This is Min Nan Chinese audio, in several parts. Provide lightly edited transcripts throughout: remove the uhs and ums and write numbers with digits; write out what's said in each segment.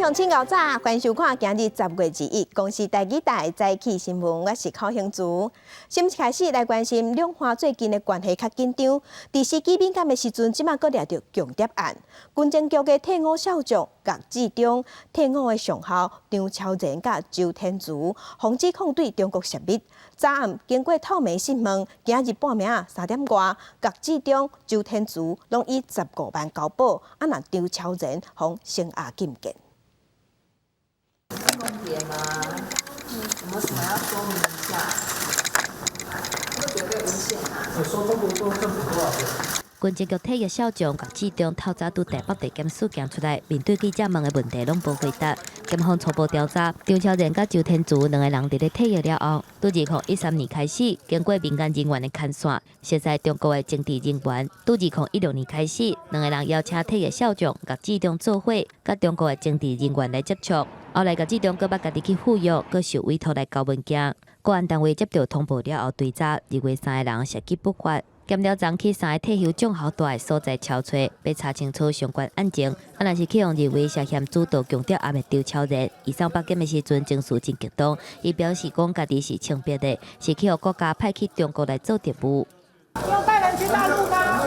鄉親𠢕早，歡迎收看今日10月21公視台語台早起新聞，我是寇興珠。新聞開始來關心兩岸最近的關係較緊張，佇時機敏感的時陣，這馬閣掠著共諜案。軍情局的退伍少將岳志忠、退伍的上校張超仁佮周天慈，予指控對中國洩密。昨暗經過透明訊問，今日半暝3點外，岳志忠、周天慈攏以15萬交保，啊若張超仁予聲押禁見。重點嗎？有沒有什麼要說明一下？會覺得被誣陷啊？說中國多政府多少錢？軍情局退役少將岳志忠透早佇台北地檢署行出來，面對記者問的問題攏無回答。檢方初步調查，張超仁佮周天慈兩个人佇咧退役了後，佇2013年開始，經過民間人員的牽線，熟似中國的政治人員。佇2016年開始，兩个人邀請退役少將岳志忠做伙，佮中國的政治人員來接觸。後來岳志忠閣捌家己去赴約，閣受委託來交文件。國安單位接到通報了後追查，認為三个人涉及不法。檢調昨去三个退休將校蹛的所在搜查，欲查清楚相關案情。啊，若是去予認為涉嫌主導共諜案的張超仁，伊送北檢的時陣情緒真激動，伊表示講家己是清白的，是去予國家派去中國來做特務。要帶人去大陸嗎？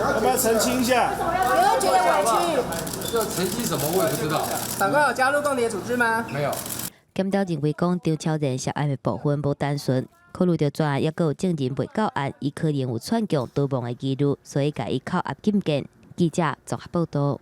要不要澄清一下？有沒有覺得委屈？要澄清什麼我也不知道。長官有加入共諜組織嗎？沒有。檢調認為講張超仁涉案的部分無單純，考慮著專案抑閣有證人未到案，伊可能有串共逃亡的疑慮，所以共伊扣押禁見。記者綜合報導。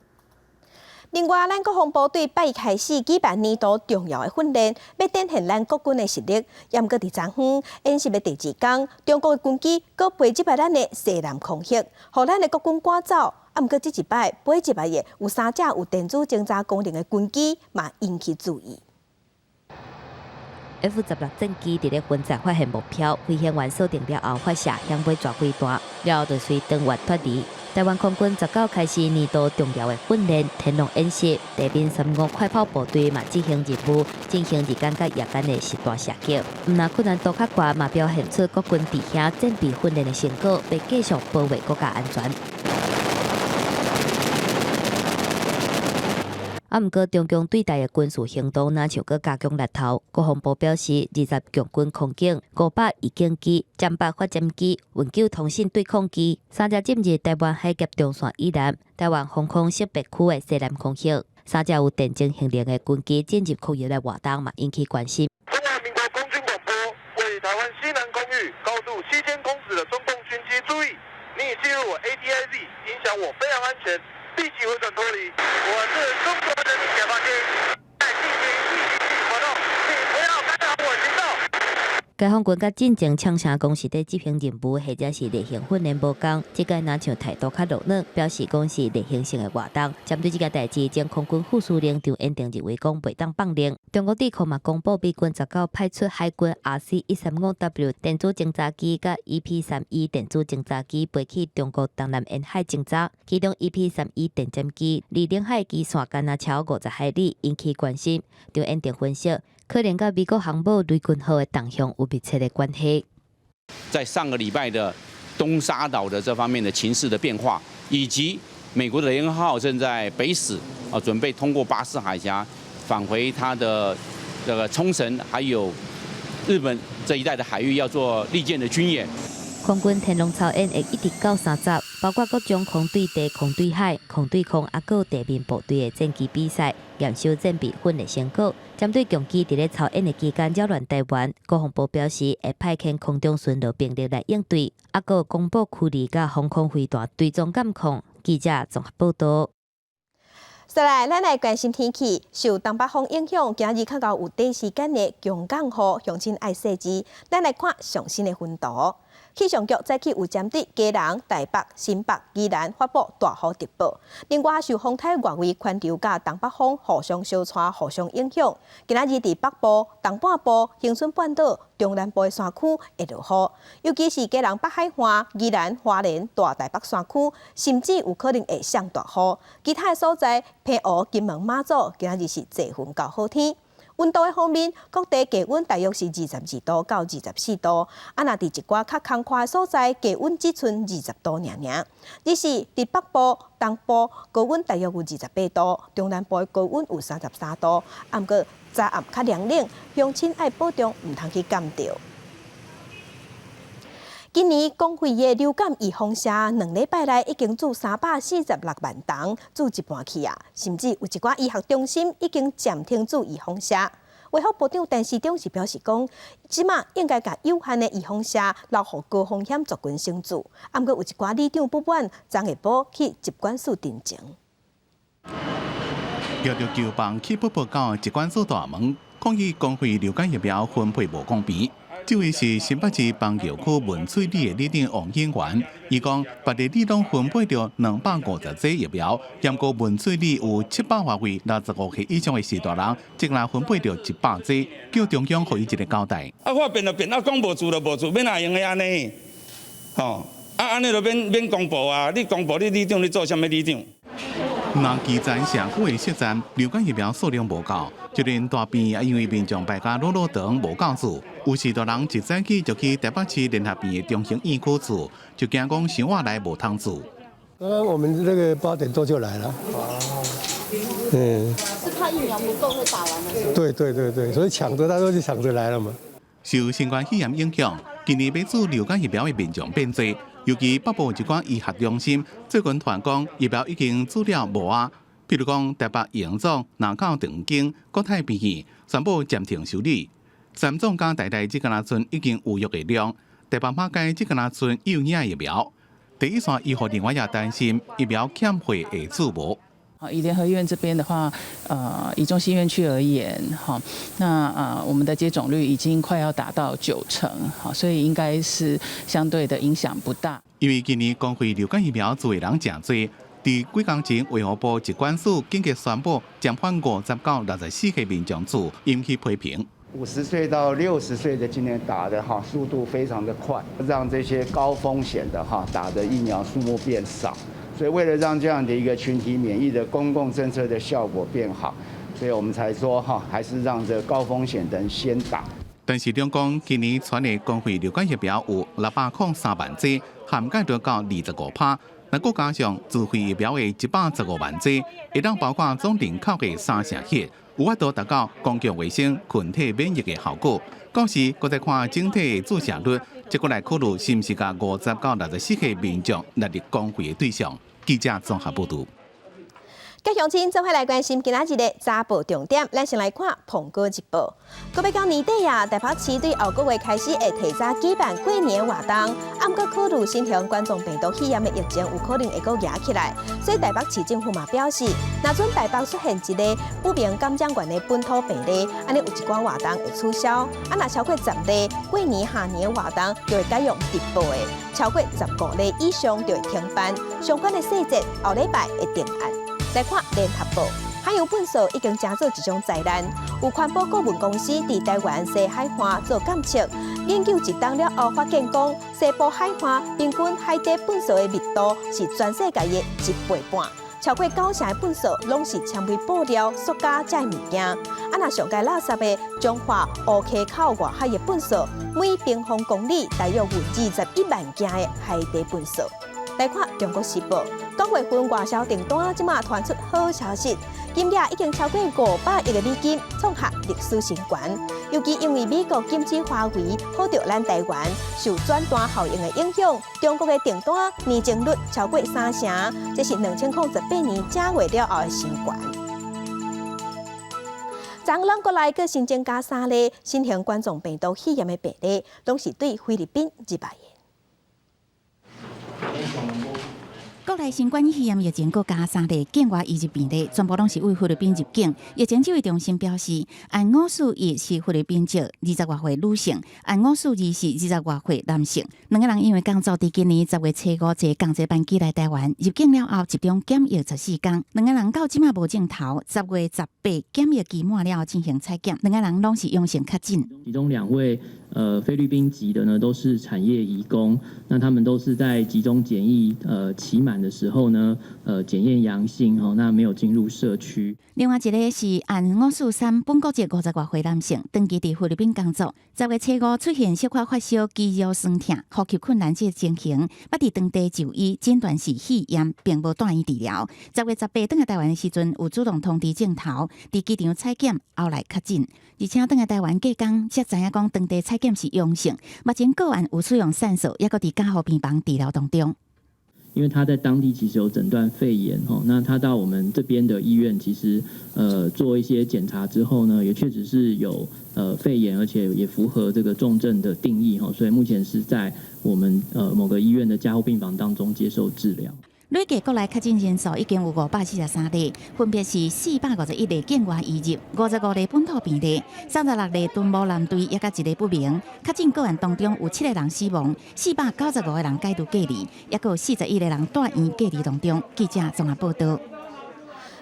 另外，咱國防部對拜一開始舉辦年度重要的訓練，欲展現咱國軍的實力。毋過佇昨昏演習的第二工，中國的軍機閣飛入來咱的西南空域，予咱的國軍趕走。啊，毋過這一擺飛入來的有三隻有電子偵察功能的軍機，嘛引起注意。 F-16戰機佇咧雲層發現目標，飛行員鎖定了後發射響尾蛇飛彈，了後就隨彈丸脫離。台灣空軍19開始年度重要的訓練天龍演習，地面35快炮部隊嘛執行任務，進行日間佮夜間的實彈射擊。毋但困難度較懸，嘛表現出國軍佇遐戰備訓練的成果，欲繼續保衛國家安全。啊，毋過中共對台的軍事行動，若像閣加強力頭。國防部表示，20共軍空警、500預警機、殲8反潛機、運九通信對抗機，三隻進入台灣海峽中線以南、台灣防空識別區的西南空域。三隻有電偵能力的軍機進入空域的活動嘛，引起關心。中華民國空軍廣播，為台灣西南空域高度7000公尺的中共軍機注意，你已進入我 ADIZ，影響我飛航安全，立即回轉脫離。我是中國人民解放軍，在進行例行性活動，請不要干擾我行動。解放軍佮進前嗆聲講是佇執行任務，或者是例行訓練無仝，這擺若像態度較魯軟，表示講是例行性的活動。針對這件代誌，前空軍副司令張延定認為講袂當放任。中國智庫嘛公布，美軍19派出海軍 RC-135W 電子偵察機佮 EP-3E 電子偵察機飛去中國東南沿海偵察，其中 EP-3E 電偵機離領海基線干焦超50海里，引起關心。張延定分析，可能佮美國航母雷根號的動向有密切的關係。在上個禮拜的東沙島的這方面的情勢的變化，以及美國的雷根號正在北駛啊，準備通過巴士海峽返回它的這個沖繩，還有日本這一帶的海域，要做利艦的軍演。空軍天龍操演會一直到30，包括各種空對地、空對海、空對空，抑閣有地面部隊的戰機比賽，驗收戰備訓練成果。針對共機佇咧操演的期間擾亂台灣，國防部表示會派遣空中巡邏兵力來應對，抑閣公布區域佮防空飛彈追蹤監控。記者綜合報導。再來，咱來關心天氣。受東北風影響，今日較𠢕有短時間的強降雨，鄉親愛細緻。咱來看上新的雲圖。氣象局早起有針對基隆、台北、新北、宜蘭發布大雨特報。另外，受風台外圍環流佮東北風互相相跩、互相影響，今仔日佇北部、東半部、恆春半島、中南部的山區會落雨，尤其是基隆北海岸、宜蘭、花蓮、大台北山區，甚至有可能會上大雨。其他的所在，澎湖、金門、馬祖，今仔日是濟雲到好天。溫度的方面，各地低溫大約是22度到24度。啊，若佇一寡較空曠的所在，低溫只賰20度爾爾。只是佇北部、東部高溫大約有28度，中南部的高溫有33度。啊，毋過早暗較涼冷，鄉親愛保重，毋通去感著。今年公費的流感預防射，2禮拜內已經注346萬人注一半去啊，甚至有一寡醫學中心已經暫停注預防射。衛福部長陳時中是表示講，這馬應該共有限的預防射留予高風險族群先注。啊，毋過有一寡里長不滿，昨下晡去疾管署陳情。舉著球棒去北部到疾管署大門，抗議公費流感疫苗分配無公平。這位是新北市板橋區文翠里的里長王英元，伊講別个里攏分配著250劑疫苗，毋過文翠里有700外位65歲以上的序大人，只來分配著100劑，叫中央予伊一个交代。啊，話變就變，啊，講無注就無注，欲哪會用得按呢？吼，啊，按呢就免免公布啊！你公布你里長，你做啥物里長？那基層社區的設站流感疫苗數量無夠，就連大病也因為民眾排甲老老長無夠注，有序大人一早起就去台北市聯合醫院的中興院區注，就驚講傷晚來無通注。剛剛我們那個8點多就來了。哦。嗯。是怕疫苗不夠會打完了。對對對對，所以搶着，大家都是搶着來了嘛。受新冠肺炎影響，今年欲注流感疫苗的民眾變濟。尤其北部一寡醫學中心最近傳講疫苗已經注了無啊，譬如講台北榮總、林口長庚、國泰醫院全部暫停受理。三總佮台大這敢若賰已經有約的量，台北馬偕這敢若賰有影疫苗。第一線醫護人員也擔心疫苗欠貨會注無。以聯合醫院這邊的話，以中心院區而言，哈，那我們的接種率已經快要達到9成，好，所以應該是相對的影響不大。因為今年公費流感疫苗注的人誠濟，佇幾工前衛福部疾管署緊急宣布，暫緩50到64歲民眾注，引起批評。50歲到60歲的今年打的哈速度非常的快，讓這些高風險的哈打的疫苗數目變少。所以為了讓這樣的一個群體免疫的公共政策的效果變好，所以我們才說哈，還是讓這高風險的人先打。陳時中講，今年全的公費流感疫苗有603萬劑，涵蓋率到25%。若閣加上自費疫苗的115萬劑，會當包括總人口的三成彼，有法度達到公共衛生群體免疫的效果。到時閣再看整體的注射率，這閣來考慮是毋是共50到64歲民眾納入公費的對象。記者綜合報導。各鄉親做伙來關心今仔日的早報重點，咱先來看《蘋果日報》。閣欲到年底啊，台北市對後個月開始會提早舉辦過年活動，啊，毋過考慮新型冠狀病毒肺炎的疫情有可能會閣夯起來，所以台北市政府嘛表示，若準台北出現一个不明感染源的本土病例，按呢有一寡活動會取消，啊，若超過10例，過年賀年的活動就會改用直播的，超過15例以上就會停辦。相關的細節後禮拜會定案。來看聯合報，海洋糞埽已經成做一種災難。有環保顧問公司佇台灣西海岸做監測，研究一冬了後，發現講西部海岸平均海底糞埽的密度是全世界的一倍半，超過九成的糞埽攏是纖維布料、塑膠這物件。啊，若上蓋垃圾的彰化烏溪口外海的糞埽，每平方公里大約有21萬件的海底糞埽。來看《中國時報》，9月份外銷訂單這馬傳出好消息，金額已經超過500億的美金，創下歷史新高。尤其因為美國禁止華為，好著咱台灣受轉單效應的影響，中國的訂單年增率超過3成，這是2018年正月了後的新高。昨昏國內閣新增加三例新型冠狀病毒肺炎的病例，攏是對菲律賓入來的。國內新冠肺炎疫情閣加三例境外移入病例，全部攏是對菲律賓入境。疫情指揮中心表示，案541是菲律賓籍20外歲女性，案542是20外歲男性。兩个人因為工作佇今年10月初5坐仝一班機來台灣，入境了後集中檢疫14天。兩个人到這馬無症頭，10月18檢疫期滿了後進行採檢，兩个人攏是陽性確診。其中兩位菲律賓籍的呢，都是產業移工，那他們都是在集中檢疫期滿的時候呢，檢驗陽性吼，那沒有進入社區。另外一个是按543本國籍50外歲男性，長期佇菲律賓工作，10月初5出現小可發燒、肌肉痠痛、呼吸困難這情形，捌佇當地就醫，診斷是肺炎，並無住院治療。10月18轉來台灣的時陣，有主動通知症頭，佇機場採檢，後來確診，而且轉來台灣過工，才知影講當地採檢是陽性，目前個案有使用線索，猶閣佇加護病房治療當中。因為他在當地其實有診斷肺炎，吼，那他到我們這邊的醫院，其實做一些檢查之後呢，也確實是有肺炎，而且也符合這個重症的定義，吼，所以目前是在我們某個醫院的加護病房當中接受治療。累計國內確診人數已經有543例，分別是451例境外移入，55例本土病例，36例敦睦艦隊，抑佮一例不明。確診個案當中有七個人死亡，495個人解除隔離，抑閣有41個人住院隔離當中。記者綜合報道。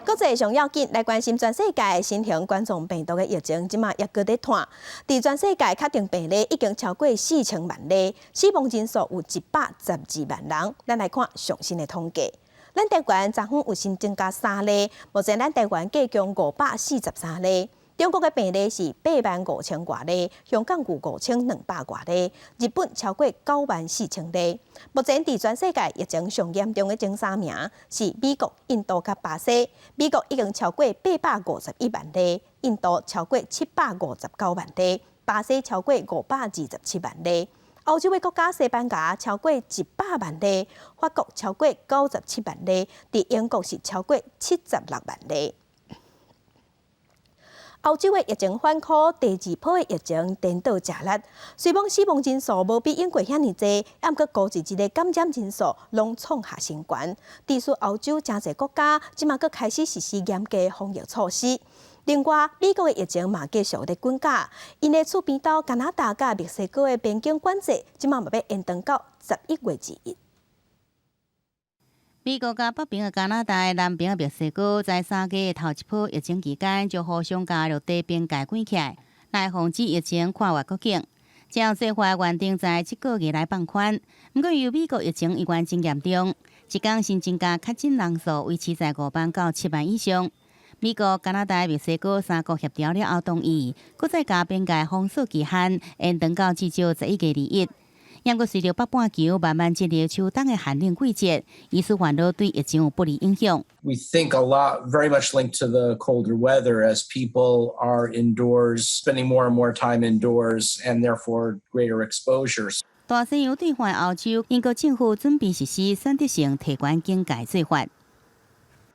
國際上要緊來關心全世界新型冠狀病毒的疫情，這馬猶閣咧湠。佇全世界確定病例已經超過4000萬例，死亡人數有112萬人。咱來看上新的統計，咱台灣昨昏有新增加三例，目前咱台灣計共543例。中國的病例是8萬5千外例，香港有5200外例，日本超過9萬4千例。目前佇全世界疫情上嚴重的前三名是美國、印度佮巴西。美國已經超過851萬例，印度超過759萬例，巴西超過527萬例。歐洲的國家西班牙超過100萬例，法國超過97萬例，佇英國是超過76萬例。歐洲的疫情反箍，第二波的疫情顛倒食力。雖罔死亡人數無比英國遐爾濟，毋過孤一日的感染人數攏創下新高。致使歐洲誠濟國家這馬閣開始實施嚴格防疫措施。另外，美國的疫情嘛繼續咧滾價，𪜶的厝邊鬥加拿大佮墨西哥的邊境管制，這馬嘛欲延長到11月21。美國佮北邊的加拿大、南邊的墨西哥，在3月的頭一波疫情期間，就互相共陸地邊界關起來，來防止疫情跨越國境。這項做法原定在這個月來放寬，毋過由於美國疫情依然真嚴重，一工新增加確診人數維持在5萬到7萬以上。美國、加拿大、墨西哥三國協調了後，同意，閣再共邊界封鎖期限延長到至少11月21。毋過隨著北半球慢慢進入秋冬的寒冷季節，醫師煩惱對疫情有不利影響。 We think a lot very much linked to the colder weather as people are indoors, spending more and more time indoors, and therefore greater exposures. 大西洋對岸歐洲，英國政府準備實施選擇性提懸警戒做法。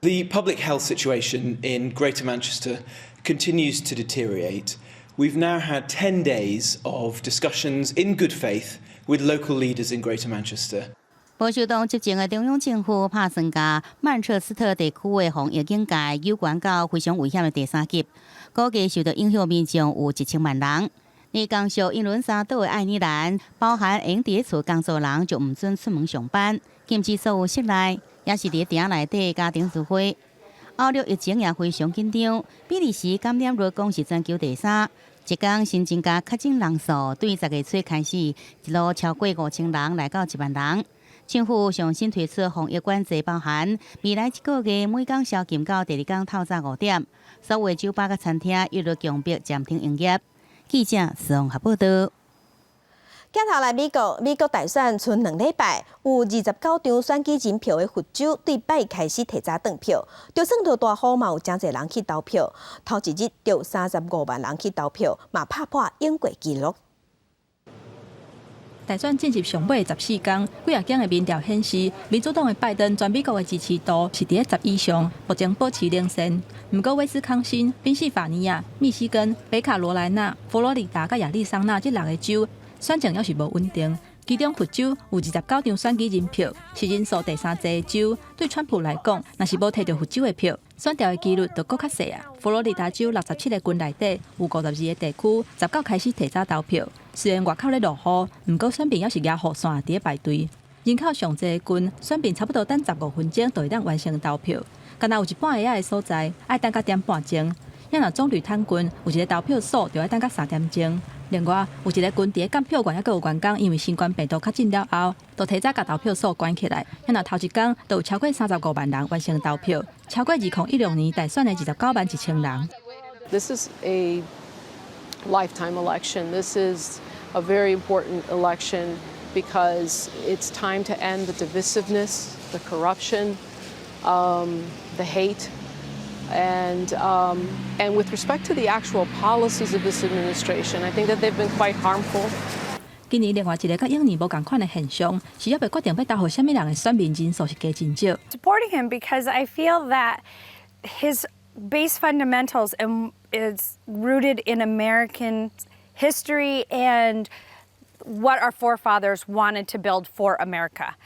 The public health situation in Greater Manchester continues to deteriorate. We've now had 10 days of discussions in good faith with local leaders in Greater Manchester. 保守黨執政的中央政府拍算共曼徹斯特地區的防疫警戒有懸到非常危險的第三級，估計受到影響民眾有1000萬人。而共屬英倫三島的愛爾蘭，包含閒佇厝工作人就毋準出門上班，禁止所有室內，抑是佇埕內底家庭聚會。歐陸疫情也非常緊張，比利時感染率講是全球第三。一工新增加確診人數，對10月初開始一路超過5000人來到1萬人。政府上新推出防疫管制，包含未來一個月每工宵禁到第二工透早5點，所有酒吧佮餐廳一律強迫暫停營業。記者綜合報道。鏡頭來美國，美國大選賰2禮拜，有29張選舉人票的佛州對拜開始提早轉票，就算落大雨嘛有誠濟人去投票。頭一日就35萬人去投票，嘛拍破永過紀錄。大選進入上尾14工，幾若間的民調顯示，民主黨的拜登全美國的支持度是佇咧十以上，目前保持領先。毋過，威斯康辛、賓夕法尼亞、密西根、北卡羅來納、佛羅里達佮亞利桑那這六个州選情猶是無穩定。其中，佛州有29張選舉人票，是人數第三濟的州。對川普來講，若是無提著佛州的票，選掉的幾率就閣較細啊。佛羅里達州67個郡內底有52個地區，19開始提早投票。雖然外口咧落雨，毋過選民猶是舉雨傘佇咧排隊。人口上濟的郡，選民差不多等15分鐘就會當完成投票。敢若有一半下仔的所在，愛等到點半鐘。若棕櫚灘郡有一个投票所，就愛等到3點鐘。另外，有一个軍地的監票員抑閣有員工，因為新冠病毒確診了後，就提早共投票所關起來。若頭一工就有超過35萬人完成投票，超過2016年大選的29萬1千人。 This is a lifetime election. This is a very important election because it's time to end the divisiveness, the corruption, the hate. And with respect to the actual policies of this administration, I think that they've been quite harmful. 今年另外一个佮往年無仝款的現象，是猶未決定欲投予啥物人的選民人數是加真少。 Supporting him because I feel that his base fundamentals and is rooted in American history and what our forefathers wanted to build for America.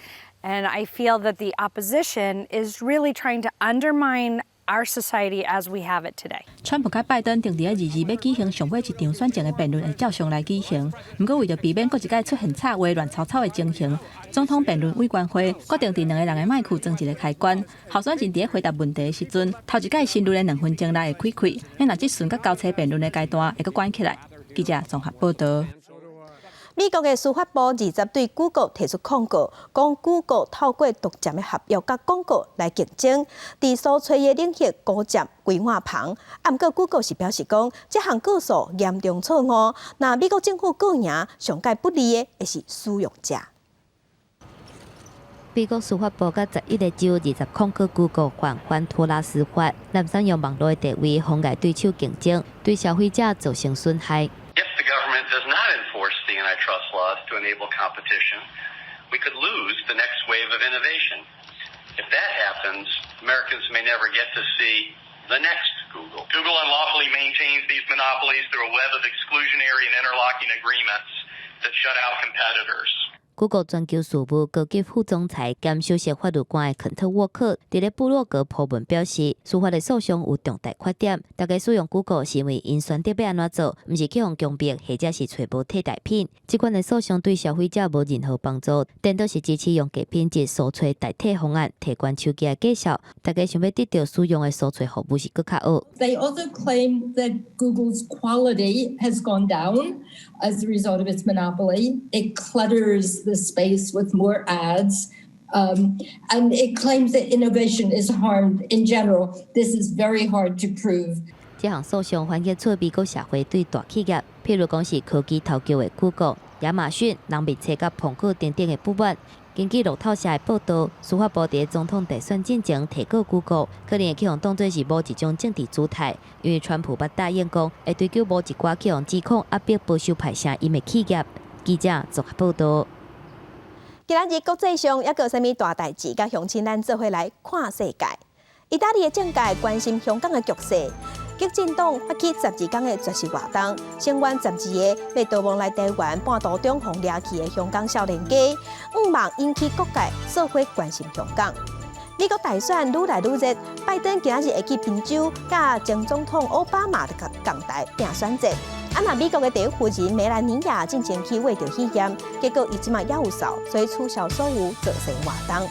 And I feel that the opposition is really trying to undermine our society as we have it today. 川普佮拜登定佇咧22欲舉行上尾一場選前的辯論會照常來舉行，毋過為著避免閣一擺出現插話亂吵吵的情形，總統辯論委員會決定佇兩个人的麥克裝一个開關，候選人佇咧回答問題的時陣，頭一擺先錄的2分鐘內會開開，若這陣佮交叉辯論的階段會閣關起來。記者綜合報導。美國的司法部20對 Google 提出控告，講 Google 透過獨佔的合約佮廣告來競爭，佇搜揣的領域孤佔規碗帆。啊，毋過 Google 是表示講，這項告訴嚴重錯誤。若美國政府告贏，上蓋不利的會是使用者。美國司法部佮11個州20控告 Google 犯反托拉斯法，濫使用網路的地位妨礙對手競爭，對消費者造成損害。 If the government does not enforce the antitrust laws to enable competition, we could lose the next wave of innovation. If that happens, Americans may never get to see the next Google. Google unlawfully maintains these monopolies through a web of exclusionary and interlocking agreements that shut out competitors. Google 全球事務高級副總裁兼首席法律官的肯特沃克，佇咧部落格鋪文表示，司法的訴訟有重大缺點。大家使用 Google 是因為𪜶選擇欲按怎做，毋是去予強迫，或者是揣無替代品。這款的訴訟對消費者無任何幫助，顛倒是支持用低品質搜揣代替方案，提懸手機的價數。大家想欲得著使用的搜揣服務是閣較好。 They also claim that Google's quality has gone down as a result of its monopoly. It clutters the space with more ads. And it claims that innovation is harmed in general. This is very hard to prove. 這項訴訟反映出美國社會對大企業，譬如講是科技頭腳的 Google、亞馬遜、人面冊佮蘋果等等的不滿。根據路透社的報導，司法部佇總統大選進前提告 Google，可能會去予當做是某一種政治姿態，因為川普捌答應講會追究某一寡去予指控壓迫保守派聲音的企業。記者綜合報導。今仔日國際上猶閣有啥物大代誌，佮鄉親咱做伙來看世界。意大利的政界關心香港的局勢，激進黨發起12天的絕食活動，聲援12個欲逃亡來台灣半途中予掠去的香港少年家，向望引起各界做伙關心香港。美國大選愈來愈熱，拜登今仔日會去賓州，佮前總統奧巴馬的仝台拼選戰。啊，若美國的第一夫人梅蘭妮亞進前去穢著肺炎，結果伊這馬猶有嗽，所以取消所有造勢活動。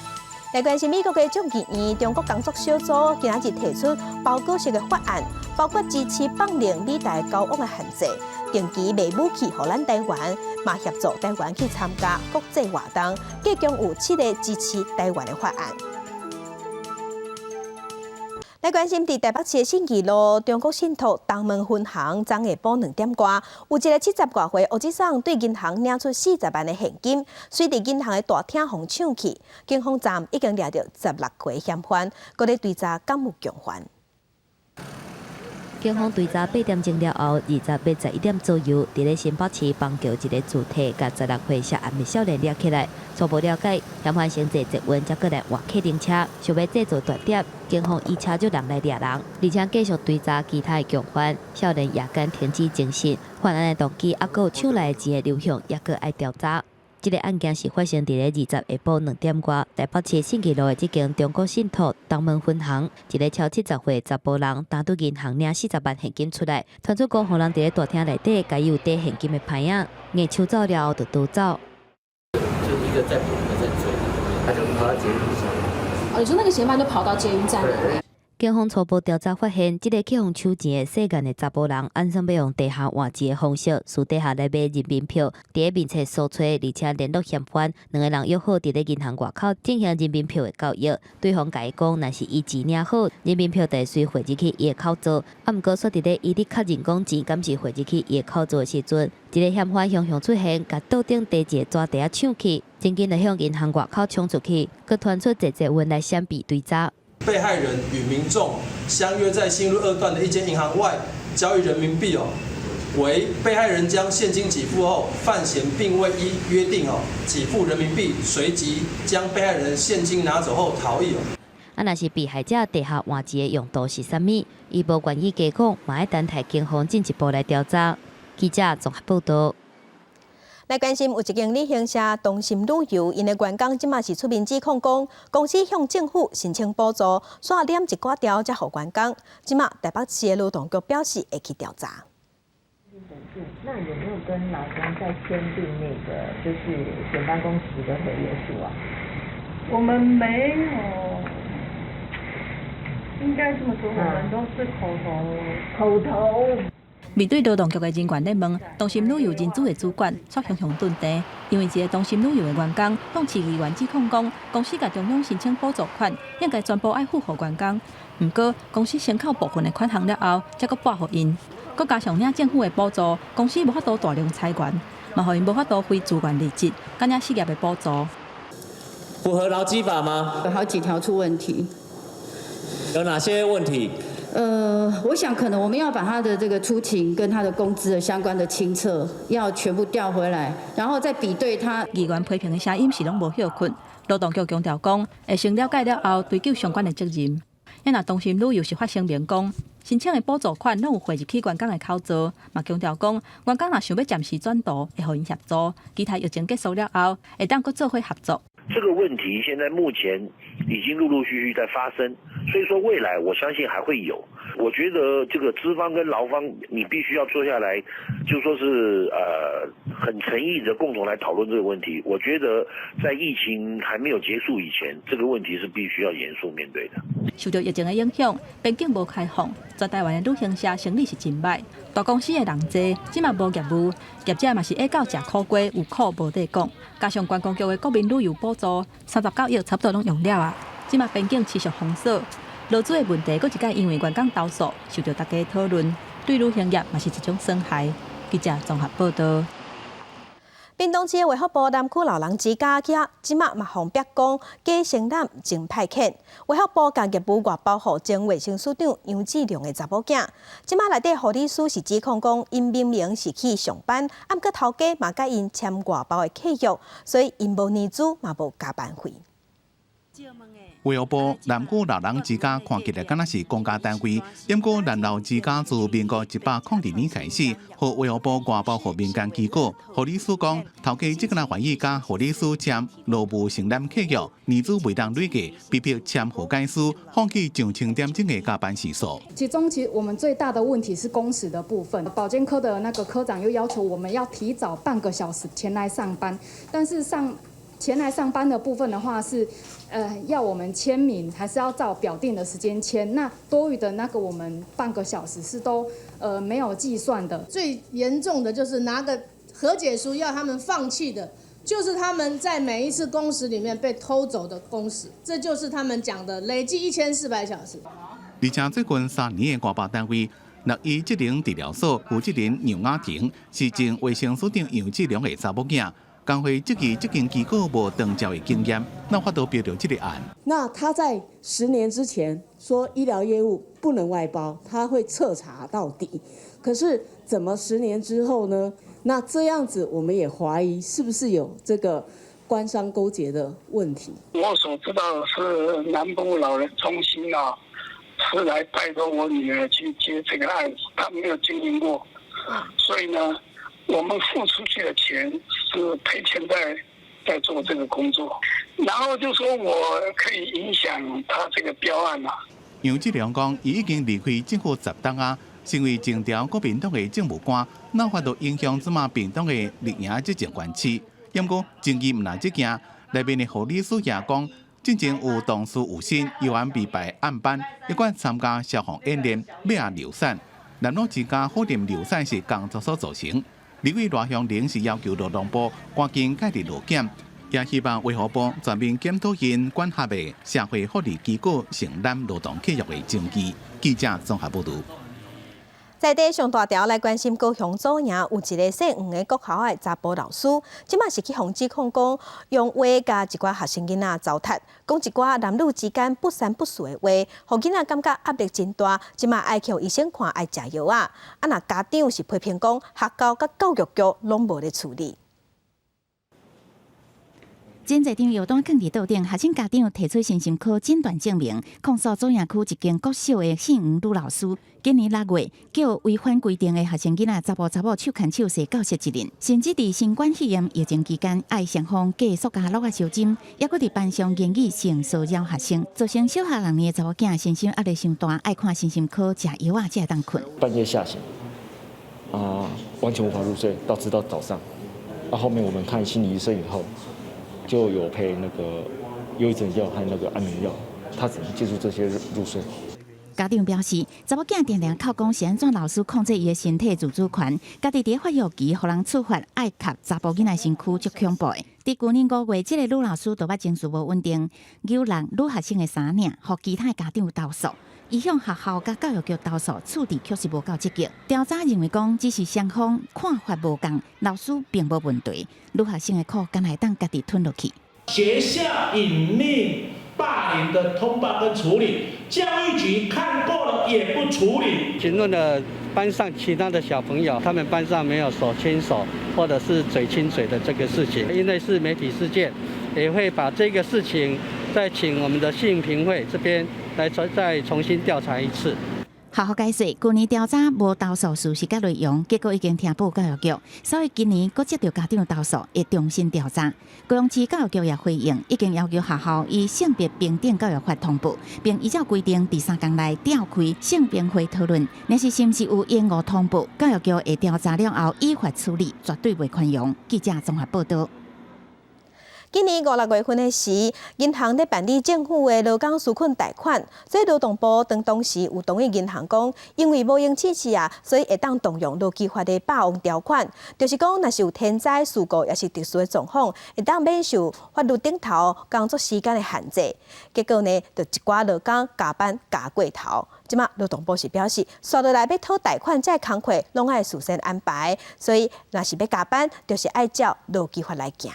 來關心美國的眾議院中國工作小組今仔日提出包裹式的法案，包括支持放寬美台交往的限制，定期賣武器予咱台灣，嘛協助台灣去參加國際活動，計共有七个支持台灣的法案。來關心佇台北市的信義路中國信託東門分行，昨下晡2點外，有一個70外歲烏子桑對銀行領出40萬的現金，隨佇銀行的大廳予搶去，警方暫已經掠著16個嫌犯，閣咧追查敢有共犯。警方追查8點鐘了後，20欲11點左右，佇咧新北市邦橋一个住宅，共16歲涉案的少年掠起來。初步了解，嫌犯先坐捷運，才閣來換客運車，想欲製造斷點。警方以車載人來掠人，而且繼續追查其他的共犯。少年夜間停止偵訊，犯案的動機，猶閣有搶來的錢的流向，猶閣愛調查。這个案件是發生佇咧20下晡2點外，台北市信義路的這間中國信託東門分行，一个超70歲查埔人，單對銀行領40萬現金出來，傳出講予人佇咧大廳內底，共伊有提現金的牌仔，硬搶走了後就逃走。就一個在跑，一個在追，他就跑到捷運站。哦，你說那個嫌犯就跑到捷運站裡面。警方初步調查發現，這个去予取錢的涉案的查埔人，按算欲用地下換錢的方式，私底下來買人民票，佇咧面冊搜揣，而且聯絡嫌犯，兩个人約好佇咧銀行外口進行人民票的交易。對方共伊講，若是伊錢領好，人民票就會隨匯入去伊的口座。啊，毋過煞佇咧伊咧確認講錢敢是匯入去伊的口座的時陣，一个嫌犯雄雄出現，共桌頂提一个紙袋仔搶去，真緊就向銀行外口衝出去，閣傳出濟濟話來閃避追查。被害人與民眾相約在新路二段的一間銀行外交易人民幣哦，惟被害人將現金給付後，犯嫌並未依約定哦給付人民幣，隨即將被害人現金拿走後逃逸哦。啊，若是被害者地下換錢的用途是啥物？伊無願意加講，嘛愛等待警方進一步來調查。記者綜合報道。來關心有一間旅行社東森旅遊，𪜶的員工這馬是出面指控講，公司向政府申請補助，煞撿一寡條才予員工。這馬台北市的勞動局表示會去調查。那有沒有跟勞工在簽訂那個就是減班工時的合約書啊？我們沒有，應該這麼說，我們都是口頭。口頭。面對勞動局的人員咧問，東森旅遊人資的主管煞雄雄頓定，因為一个東森旅遊的員工向市議員指控講，公司共中央申請補助款，應該全部愛付予員工。毋過公司先扣部分的款項了後，才閣撥予𪜶，閣加上領政府的補助，公司無法度大量裁員，嘛予𪜶無法度非自願離職，減領失業的補助。符合勞基法嗎？有好幾條出問題。有哪些問題？我想可能我們要把他的這個出勤跟他的工資的相關的清冊要全部調回來，然後再比對他。議員批評的聲音是攏無歇睏，勞動局強調講，會先了解了後追究相關的責任。啊若東森旅遊是發聲明講，申請的補助款攏有匯入去員工的口座，嘛強調講，員工若想欲暫時轉渡，會予𪜶協助。期待疫情結束了後，會當閣做伙合作。這個問題現在目前已經陸陸續續在發生，所以說未來我相信還會有。我覺得這個資方跟勞方，你必須要坐下來，就說是很誠意的共同來討論這個問題。我覺得在疫情還沒有結束以前，這個問題是必須要嚴肅面對的。受著疫情的影響，邊境無開放，全台灣的旅行社生意是真䆀。大公司的人濟，這馬無業務，業者嘛是愛到食苦瓜，有苦無得講。加上觀光局的國民旅遊補助，39億差不多攏用了啊。這馬邊境持續封鎖，勞資的問題，閣一擺因為員工投訴，受著大家討論，對旅行業嘛是一種損害。記者綜合報道。屏東市的衛福部南區老人之家，這馬嘛予逼講假承攬真派遣。衛福部共業務外包予前衛生署長楊志良的查某囝，這馬內底護理師是指控講，𪜶明明是去上班，啊毋過頭家嘛共𪜶簽外包的契約，所以𪜶無年資嘛無加班費。衛福部南區老人之家看起來敢若是公家單位，毋過南老之家自民國102年開始，予衛福部外包予民間機構。護理師講，頭家這個願意共護理師簽勞務承攬契約，年資袂當累計，被迫簽和解書，放棄上千點鐘的加班時數。其中，其實我們最大的問題是工時的部分。保健科的那個科長又要求我們要提早半個小時前來上班，但是上前來上班的部分的話是，要我們簽名，還是要照表定的時間簽？那多餘的那個我們半個小時是都沒有計算的。最嚴重的就是拿個和解書要他們放棄的，就是他們在每一次工時裡面被偷走的工時，這就是他們講的累計1400小時。而且最近3年的外包單位，六一職能治療所負責人楊雅婷是前衛生署長楊志良的查某囝。工會質疑這間機構無長照的經驗，哪法度標著這个案？那他在10年之前說醫療業務不能外包，他會徹查到底。可是怎麼10年之後呢？那這樣子我們也懷疑是不是有這個官商勾結的問題？我所知道的是南部老人中心啊，是來拜託我女兒去接這個案子，他沒有經營過，所以呢，我們付出去的錢是賠錢在做這個工作，然後就說我可以影響他這個標案啦。楊志良講，伊已經離開政府10冬啊，成為前朝國民黨的政務官，哪法度影響這馬屏東的綠營執政關係？毋過爭議毋但這件，內面的護理師也講，進前有同事有心猶原被排暗班，一貫參加消防演練，尾仔流產。男女之間火點流產是工作所造成。立委賴香伶是要求勞動部趕緊介入勞檢，也希望衛福部全面檢討𪜶管轄的社會福利機構承擔勞動契約的證據。記者綜合報導。在地上大條來關心高雄左營有一个姓黃的國校的查埔老師，這馬是去予指控講用話共一寡學生囡仔糟蹋，講一寡男女之間不三不四的話，予囡仔感覺壓力真大，這馬愛去醫生看，愛食藥啊。啊，若家長是批評講學校佮教育局攏無咧處理。真濟張藥單囥佇桌頂，學生家長提出身心科診斷證明，控訴左營區一間國小的姓黃女老師，今年6月叫違反規定的學生囡仔查埔查某手牽手踅教室一陣，甚至佇新冠肺炎疫情期間，愛雙方寄塑膠橐仔相斟，猶閣佇班上言語性騷擾學生，造成小學六年的查某囝身心壓力傷大，愛看身心科食藥仔才會當睏。半夜嚇醒，啊，完全無法入睡，到直到早上。啊，後面我們看心理醫生以後，就有配那個憂鬱症藥和那個安眠藥，他只能借助這些入睡。家長表示，查某囝定定哭講是按怎老師控制伊的身體自主權，家己佇發育期予人處罰愛磕查埔囡仔身軀，足恐怖的。佇舊年5月，這個女老師就捌情緒無穩定，搝弄女學生的衫領，予其他家長投訴。伊向學校佮教育局投訴，處置確實無夠積極。調查認為講，只是雙方看法無仝，老師並無問題。女學生的苦，敢會當家己吞落去。學校隱匿霸凌的通報跟處理，教育局看過了也不處理。詢問了班上其他的小朋友，他們班上沒有手牽手或者是嘴親嘴的這個事情，因為是媒體事件，也會把這個事情再請我們的性平會這邊來再重新調查一次。學校解釋，舊年調查無投訴事實佮內容，結果已經聽報教育局，所以今年閣接著家長投訴，會重新調查。高雄市教育局也回應，已經要求學校依性別平等教育法通報，並依照規定佇3工內召開性平會討論。若是是毋是有延誤通報，教育局會調查了後依法處理，絕對袂寬容。記者綜合報導。今年五六月份的時，銀行咧辦理政府的勞工紓困貸款，所以勞動部當當時有同意銀行講，因為無閒試試啊，所以會當動用勞基法的霸王條款，就是講若是有天災事故，抑是特殊的狀況，會當免受法律頂頭工作時間的限制。結果呢，就一寡勞工加班加過頭。這馬勞動部是表示，紲落來欲討貸款這个工課，攏愛事先安排，所以若是欲加班，就是愛照勞基法來行。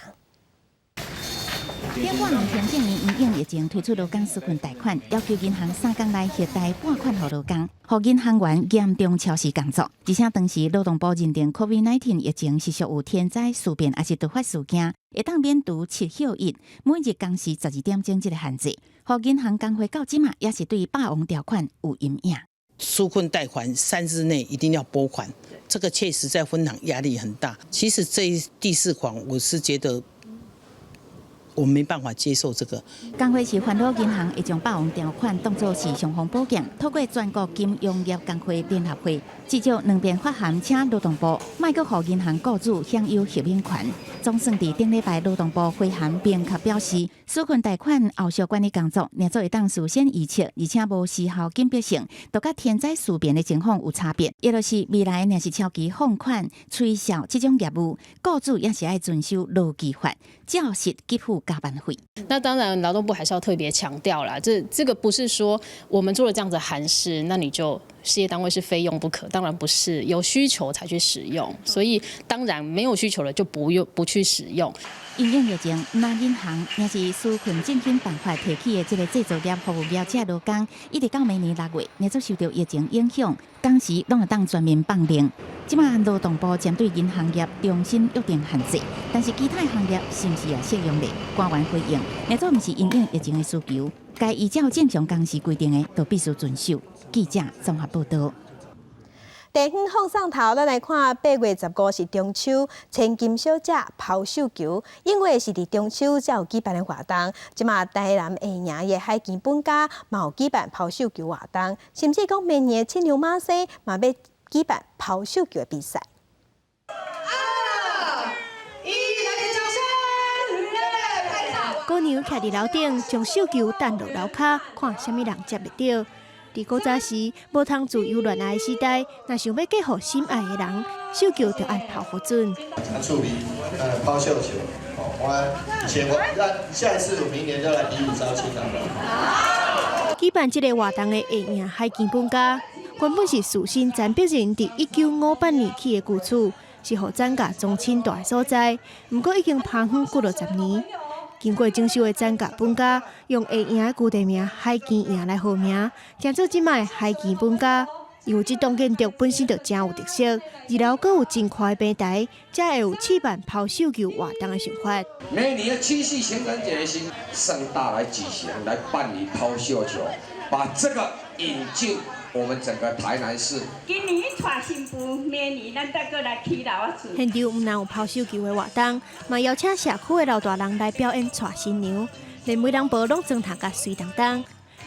頂半年行政院因應疫情推出勞工紓困貸款，要求銀行3工內核貸撥款予勞工，予銀行員嚴重超時工作。而且當時勞動部認定 COVID-19 疫情是屬有天災事變，抑是突發事件，會當免除七休一每日工時12點鐘這个限制。予銀行公會到這馬也是對霸王條款有陰影。紓困貸款3日內一定要撥款，這個確實在分行壓力很大。其實這第四款，我是覺得，我沒辦法接受這個。工會是煩惱銀行會將霸王條款當作是尚方寶劍，透過全國金融業工會聯合會，至少兩遍發函請勞動部，莫閣予銀行雇主享有豁免權。總算佇頂禮拜勞動部回函明確表示，紓困貸款後續管理工作，若做會當事先預測，而且無時效緊迫性，都佮天災事變的情況有差別。也就是未來若是超期放款、催銷這種業務，雇主也是愛遵守勞基法，照實給付加班費。那當然，勞動部還是要特別強調啦，這個不是說我們做了這樣子函釋，那你就事業單位是非用不可，當然不是，有需求才去使用，所以當然沒有需求了就不用不去使用。因應疫情，若銀行也是紓困振興辦法提起的這个製造業、服務業者勞工，一直到明年6月，若做受著疫情影響，工時攏會當全面放冗。這馬勞動部針對銀行業重新約定限制，但是其他行業是毋是也適用呢？官員回應：若做毋是因應疫情的需求，該依照正常工時規定的，都必須遵守。記者綜合報導。地方放送頭，咱來看8月15是中秋，千金小姐拋繡球，因為是佇中秋才有舉辦的活動。這馬台南下營的海墘本家嘛有舉辦拋繡球活動，甚至講明年七娘媽生嘛欲舉辦拋繡球的比賽。二，一，來點掌聲！拍照。姑娘徛佇樓頂，將繡球擲落樓跤，看啥物人接會著。佇古早時，無通自由戀愛時代，若想欲嫁予心愛的人，繡球就愛拋予準。處理拋繡球，哦，我以前我那下一次我明年就來比武招親啦。舉辦這个活動的下營海墘本家，原本是士紳詹碧仁佇1958年起的舊厝，是予詹家宗親蹛的所在。毋過已經拋荒幾落十年。經過整修的詹家本家，用下營的舊地名海墘營來號名，成做這擺的海墘本家。因為這棟建築本身就誠有特色，二樓閣有真寬的平台，才會有試辦拋繡球活動的想法。每年的七夕情人節的時，盛大來舉行，來辦理拋繡球，把這個引進我們整個台南市。今年娶新婦，明年咱再閣來起樓仔厝。現場毋但有拋繡球的活動，嘛邀請社區的老大人來表演娶新娘，連媒人婆攏妝頭甲媠當當，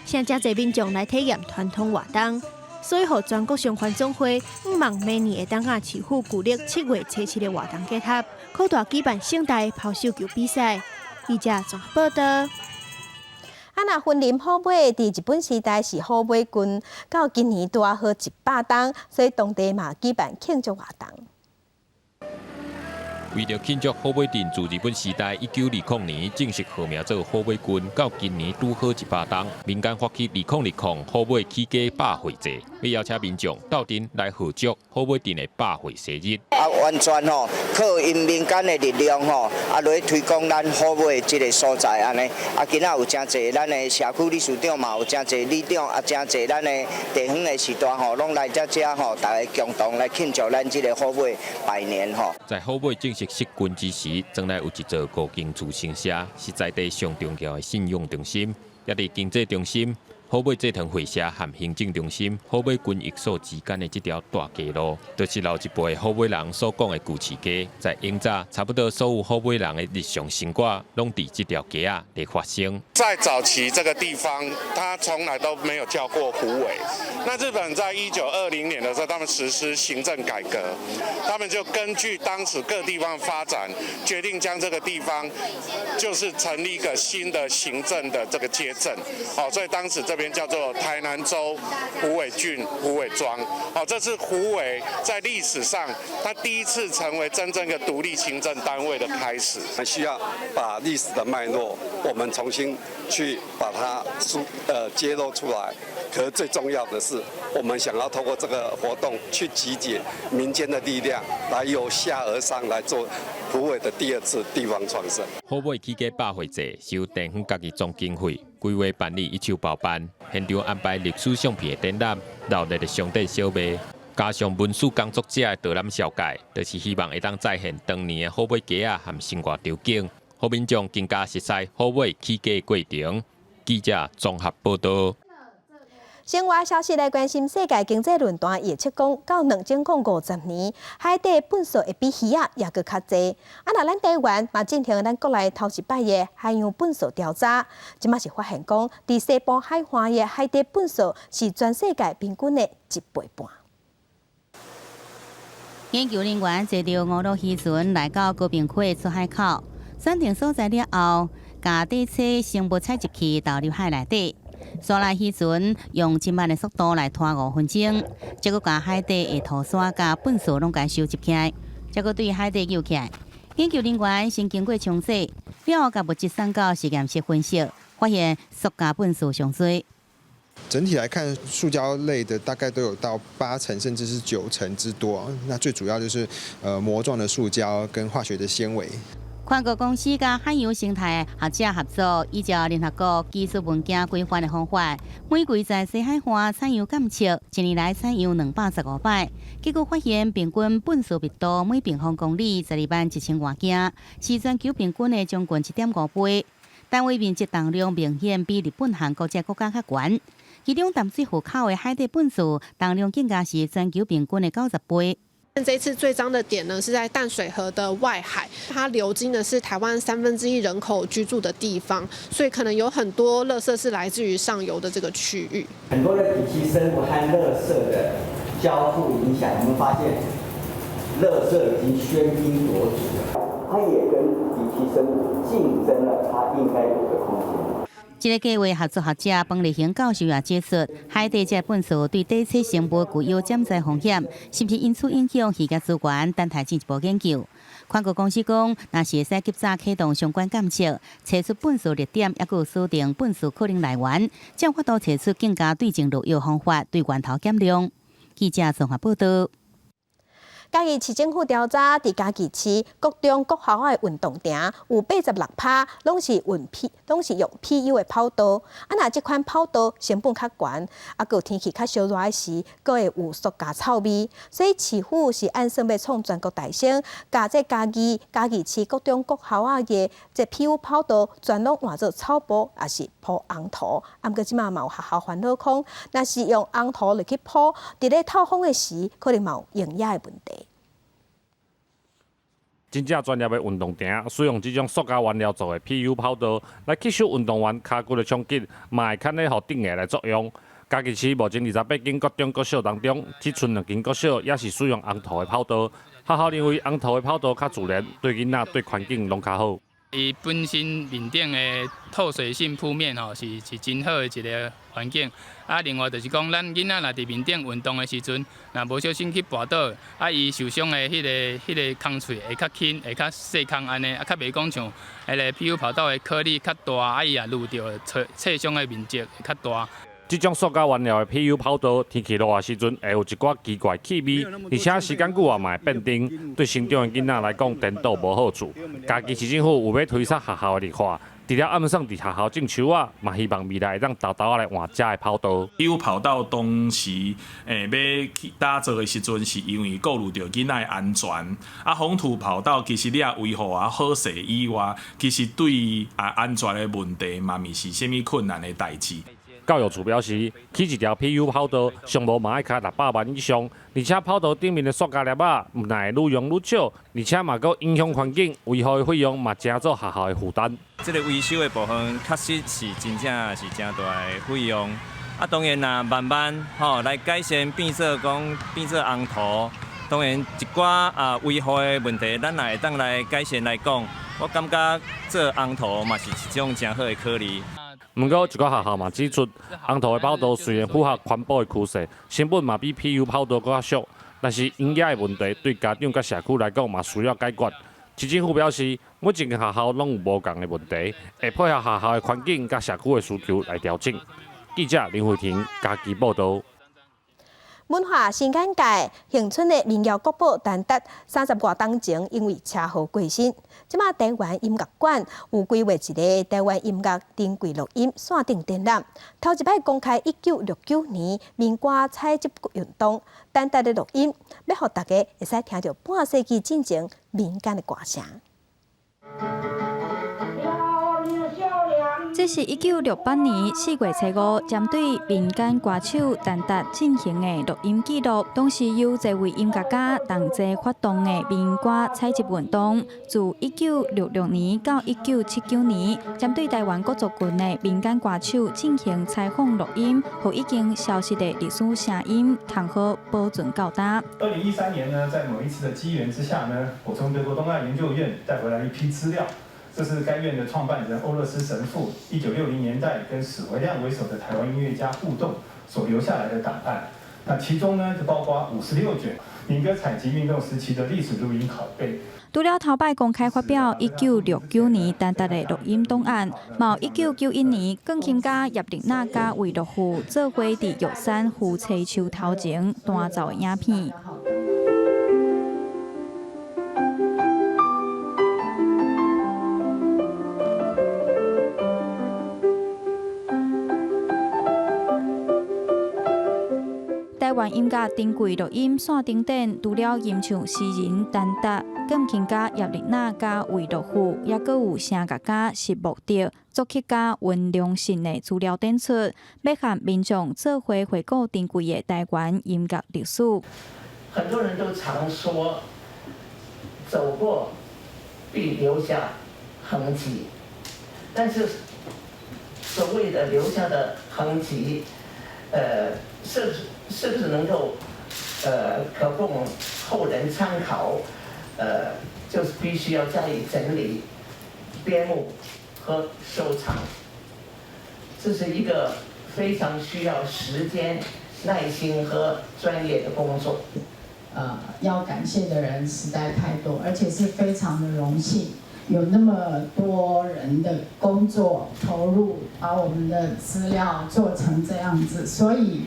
現誠濟民眾來體驗傳統活動。所以，予全國商販總會向望明年會當佮市府舊曆7月初7的活動結合，擴大舉辦盛大拋繡球比賽。記者綜合報導。啊，若雲林虎尾佇日本時代是虎尾郡，到今年拄仔好100冬，所以當地嘛舉辦慶祝活動。為著慶祝虎尾鎮自日本時代1920年正式號名做虎尾郡，到今年拄好100冬，民間發起2020虎尾起家百歲祭，欲邀請民眾鬥陣來賀祝虎尾鎮的百歲生日。啊，完全吼靠𪜶民間的力量吼，啊，來推廣咱虎尾這个所在按呢。啊，今仔有誠濟咱的社區理事長嘛，有誠濟里長啊，誠濟咱的地方的序大吼，攏來遮遮吼，大家共同來慶祝咱這个虎尾百年吼。在虎尾正式設郡之時，莊內有一座五間厝神社，是在地上重要的信仰中心，也佇經濟中心。虎尾製糖會社和行政中心、虎尾軍役所之間的這條大街路，就是老一輩虎尾人所講的舊市街。在永早，差不多所有虎尾人的日常生活，攏佇這條街仔佇發生。在早期這個地方，它從來都沒有叫過虎尾。那日本在1920年的時候，他們實施行政改革，他們就根據當時各地方發展，決定將這個地方就是成立一個新的行政的這個街鎮。哦，所以當時這邊叫做台南州虎尾郡虎尾莊。哦，這是虎尾在歷史上，它第一次成為真正一個獨立行政單位的開始。需要把歷史的脈絡，我們重新去把它揭露出來。可是最重要的是，我們想要透過這個活動去集結民間的力量，來由下而上來做虎尾的第二次地方創生。虎尾起家百歲祭是由地方家己總經費規劃辦理一手包辦，現場安排歷史相片的展覽、熱鬧的商店小賣，加上文史工作者的導覽紹介，就是希望會當再現當年的虎尾街仔和生活場景，予民眾更加熟悉虎尾起家過程。記者綜合報導。新聞消息來關心世界經濟論壇預測講，到2050年，海底糞埽會比魚仔猶閣較濟。啊，若咱台灣嘛進行咱國內頭一擺的海洋糞埽調查，這馬是發現講，佇西部海岸的海底糞埽是全世界平均的一倍半。研究人員坐著五路漁船來到高屏溪出海口，選定所在了後，共底棲生物採集器投入海內底。紲來漁船用真慢的速度來拖5分鐘，才閣共海底的塗沙佮糞埽攏共收集起來，才閣對海底游起來。研究人員先經過沖洗，了後共物質送到實驗室分析，發現塑膠糞埽上濟。整體來看，塑膠類的大概都有到8成甚至是9成之多。那最主要就是膜狀的塑膠跟化學的纖維。跨國公司佮海洋生態學者合作，依照聯合國技術文件規範的方法，每季在西海岸採樣監測，一年來採樣215擺，結果發現平均糞埽密度每平方公里12萬1千外件，是全球平均的將近1.5倍。單位面積重量明顯比日本、韓國這國家較懸。其中淡水湖口的海底糞埽重量更加是全球平均的90倍。這次最髒的點呢，是在淡水河的外海，它流經的是台灣1/3人口居住的地方，所以可能有很多垃圾是來自於上游的這個區域。很多的底棲生物和垃圾的交互影響，我們發現垃圾已經喧賓奪主了，它也跟底棲生物競爭了它一應該有的空間。這个計劃合作學者彭立行教授也指出，海底這糞埽對底棲生物具有潛在風險，是毋是因此影響漁業資源？等待進一步研究。環國公司講，若是會使及早啟動相關監測，揣出糞埽熱點，抑閣有鎖定糞埽可能來源，才有法度揣出更加對症落藥方法，對源頭減量。記者綜合報導。嘉義市政府調查，佇嘉義市國中國校的運動場有86%攏是用 P，攏是用 PU 的跑道。啊，若這款跑道成本較懸，啊，閣天氣較燒熱的時，閣會有塑膠臭味。所以市府是按算欲創全國大先，共這嘉義市國中國校的這 PU 跑道全攏換做草布，抑是鋪紅塗。啊，毋過這馬嘛有學校煩惱講，若是用紅塗落去鋪，佇咧透風的時，可能嘛有營養的問題。真正專業的運動場，使用這種塑膠原料做的 PU 跑道，來吸收運動員跤骨的衝擊，嘛會較咧予頂下來作用。嘉義市目前28間國中國小當中，只賰兩間國小也是使用紅塗的跑道。學校認為紅塗的跑道較自然，對囡仔對環境攏較好。伊本身面頂的透水性鋪面吼，是真好的一个環境。啊，另外就是講，咱囡仔若佇面頂運動的時陣，若無小心去跋倒，啊，伊受傷的彼个空喙會較輕，會較細空按呢，啊，較袂講像彼个 PU 跑道的顆粒較大，啊，伊也攄著切傷的面積會較大。這種塑膠原料的 PU 跑道，天氣熱的時陣會有一寡奇怪氣味，而且時間久啊嘛會變甜，對成長的囡仔來講，顛倒無好處。嘉義市政府有欲推捒學校的綠化，除了暗算佇學校種樹仔，嘛希望未來會當沓沓仔來換遮的跑道。 PU 跑道當時欲去打造的時陣，是因為顧慮著囡仔的安全。啊，紅土跑道其實你也維護啊好勢以外，其實對啊安全的問題嘛，毋是啥物困難的代誌。教育處表示，起一條 PU 跑道，上無嘛愛開600萬以上，而且跑道頂面的塑膠粒仔，毋但會愈用愈少，而且嘛閣影響環境，維護的費用嘛成做學校的負擔。這个維修的部分確實是真正是誠大的費用。啊，當然啦，慢慢吼來改善，變做講變做紅塗，當然一寡啊維護的問題，咱也會當來改善來講，我感覺做紅塗嘛是一種誠好的考慮。毋過，一寡學校嘛指出，紅塗的跑道雖然符合環保的趨勢，成本嘛比 PU 跑道閣較俗，但是營養的問題對家長佮社區來講嘛需要解決。市政府表示，每一間學校攏有無仝的問題，會配合學校的環境佮社區的需求來調整。記者林慧婷嘉義報導。文化新簡介，恆春的民謠國寶陳達30外冬前因為車禍過身。這馬台灣音樂館有規劃一个台灣音樂珍貴錄音線頂展覽，頭一擺公開1969年民歌採集運動陳達的錄音，欲予大家會使聽著半世紀進前民間的歌聲。這是1968年4月初五，針對民間歌手陳達進行的錄音記錄。當時由這位音樂家同齊發動的民歌採集運動，自1966年到1979年，針對台灣各族群的民間歌手進行採訪錄音，予已經消失的歷史聲音，通好保存到今。2013年呢，在某一次的機緣之下呢，我從德國東亞研究院帶回來一批資料。這是該院的創辦人歐勒斯神父，1960年代跟史維亮為首的台灣音樂家互動所留下來的檔案。那其中呢，就包括56卷民歌採集運動時期的歷史錄音拷貝。除了頭擺公開發表1969年陳達的錄音檔案，嘛有1991年鋼琴家葉麗娜佮魏樂富做伙佇玉山夫妻樹頭前彈奏的影片。台灣音樂珍貴錄音線頂展，除了吟唱詩人陳達、鋼琴家葉麗娜佮魏樂富，猶閣有聲樂家石木德、作曲家溫良信的資料展出，欲和民眾做伙回顧珍貴的台灣音樂歷史。很多人都常說，走過必留下痕跡，但是所謂的留下的痕跡，是不是能夠，可供後人參考？就是必須要加以整理、編目和收藏。這是一個非常需要時間、耐心和專業的工作。要感謝的人實在太多，而且是非常的榮幸，有那麼多人的工作投入，把我們的資料做成這樣子，所以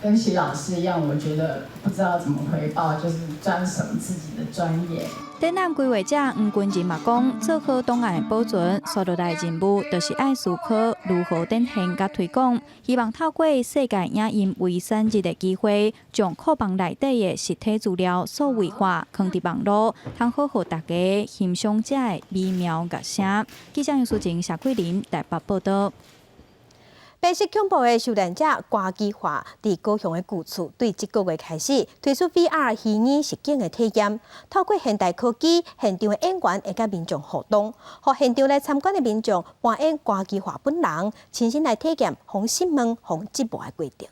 跟徐老師一樣，我覺得不知道怎麼回報，就是專守自己的專業。展覽規劃者黃君仁嘛講，做好檔案的保存，紲落來任務就是愛思考如何展現佮推廣。希望透過世界影音遺產日的機會，將庫房內底的實體資料數位化，囥佇網路，通好予大家欣賞這个美妙樂聲。記者楊淑靜、謝桂林台北報道。白色恐怖的受難者郭其華，佇高雄的舊厝，對這個月開始推出 VR 虛擬實境的體驗，透過現代科技，現場的演員會佮民眾互動，予現場來參觀的民眾扮演郭其華本人，親身來體驗予審問、予折磨的過程。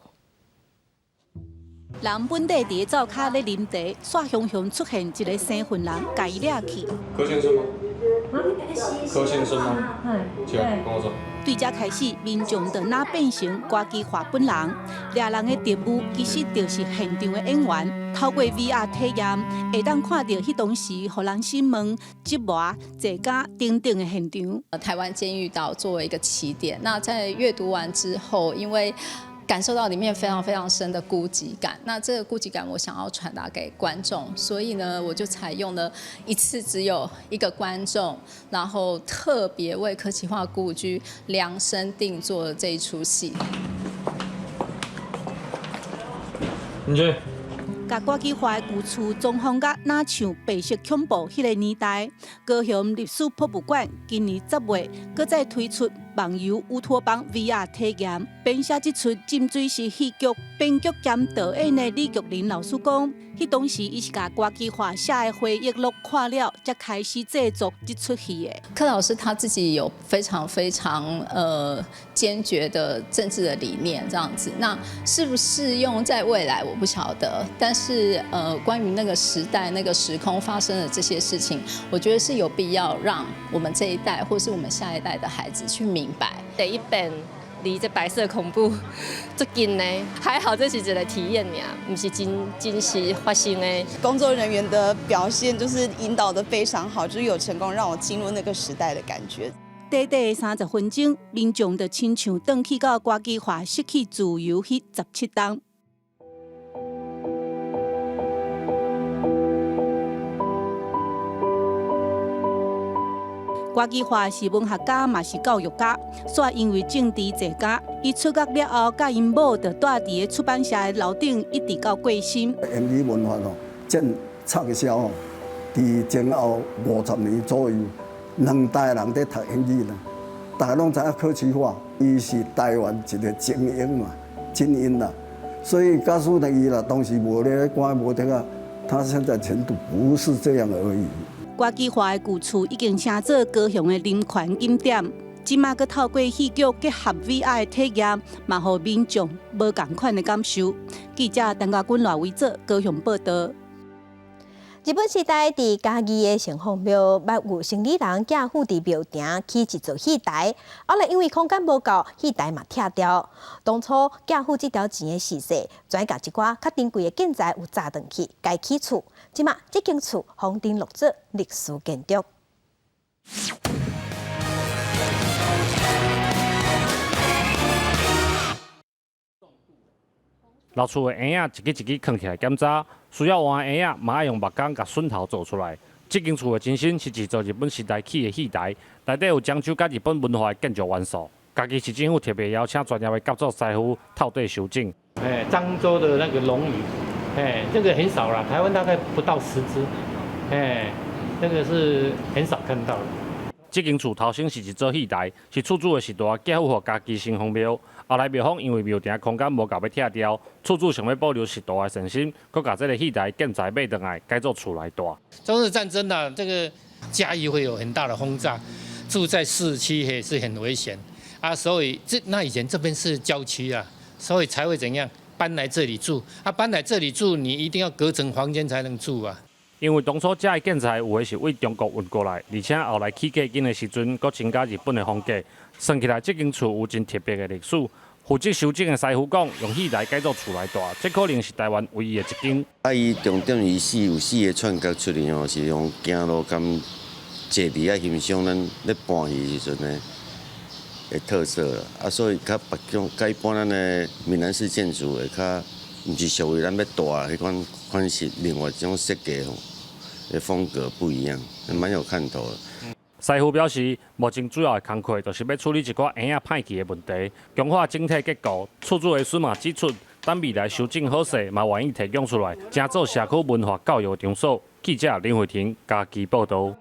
人本底佇灶跤咧啉茶，煞雄雄出現一个生份人，共伊掠去。柯先生嗎？柯先生嗎？起來，跟我走。對這開始，民眾就若變成郭其華本人，掠人的特務其實就是現場的演員。透過 VR 體驗，會當看著彼當時予人審問、折磨、坐監等等的現場。台灣監獄島作為一個起點，那在閱讀完之後，因為感受到裡面非常非常深的孤寂感，那這個孤寂感我想要傳達給觀眾，所以呢，我就採用了一次只有一個觀眾，然後特別為柯其華故居量身定做了這一齣戲。你去。共郭其華的舊厝裝潢甲若像白色恐怖彼个年代，高雄歷史博物館今年10月，閣再推出網遊烏托邦 VR 體驗。編寫這齣浸水式戲劇編劇兼導演的李玉玲老師講，彼當時伊是共郭其華寫的回憶錄看了，才開始製作這齣戲的。柯老師他自己有非常非常堅決的政治的理念，這樣子，那適不適用在未來我不曉得，但是關於那個時代、那個時空發生的這些事情，我覺得是有必要讓我們這一代或是我們下一代的孩子去明白。第一遍離這白色恐怖足近呢，還好這是一個體驗爾，毋是真真實發生的。工作人員的表現就是引導得非常好，就是有成功讓我進入那個時代的感覺。短短的30分鐘，民眾就親像轉去到郭其華失去自由彼17冬。郭其華是文學家，嘛是教育家。煞因為政治坐監，伊出獄了後，佮𪜶某就蹛佇个出版社的樓頂，一直到過身。言語文化哦，漸暢銷哦，佇前後50年左右，兩代人佇讀英語啦，大家攏知影柯其華，伊是台灣一個精英嘛，精英啦，所以假使呢伊若當時無咧關無得啊，他現在前途不是這樣而已。郭其華的舊厝已經成做高雄的林權景點，這馬閣透過戲劇結合 VR 的體驗，嘛予民眾無仝款的感受。記者陳家軍、賴維哲高雄報道。日本時代佇嘉義的城隍廟，捌有生理人寄付佇廟埕起一座戲台，後來因為空間無夠，戲台嘛拆掉。當初寄付這條錢的時勢，轉共一寡較珍貴的建材有砸斷去，共起厝。這馬這間厝予登錄做歷史建築。老厝的嬰仔一支一支囥起來檢查，需要換的嬰仔嘛愛用木工共榫頭做出來。這間厝的前身是一座日本時代起的戲台，內底有漳州佮日本文化的建築元素。嘉義市政府特別邀請專業的甲組師傅透底修整。漳州的那個龍魚，這個很少啦，台灣大概不到10隻，這個是很少看到的。這間厝頭先是一座戲台，是厝主的時代寄付予嘉義城隍廟。後來廟方因為廟埕空間無夠欲拆掉，厝主想欲保留時代的善心，閣共這个戲台建材買轉來改做厝來蹛。中日戰爭啊，這個嘉義會有很大的轟炸，住在市區也是很危險啊，所以這那以前這邊是郊區啊，所以才會怎樣搬來這裡住啊？搬來這裡住，你一定要隔層房間才能住啊。因為當初遮的建材有的是對中國運過來，而且後來起較緊的時陣，閣增加日本的風格。算起來，這間厝有真特別的歷史。負責修整的師傅講，用戲來改做厝來住，這可能是台灣唯一的一間。啊，伊重點伊四有四个串角出去吼，是用行路兼坐佇遐欣賞咱咧搬戲時陣呢的特色啦。啊，所以較別種，佮一般咱的閩南式建築會較，毋是屬於咱欲蹛彼款款式，另外一種設計吼的風格不一樣，蠻有看頭的。師傅表示，目前主要的工課就是欲處理一寡嬰仔歹去的問題，強化整體結構。厝主的孫嘛指出，等未來修整好勢，嘛願意提供出來，成做社區文化教育場所。記者林慧婷嘉義報導。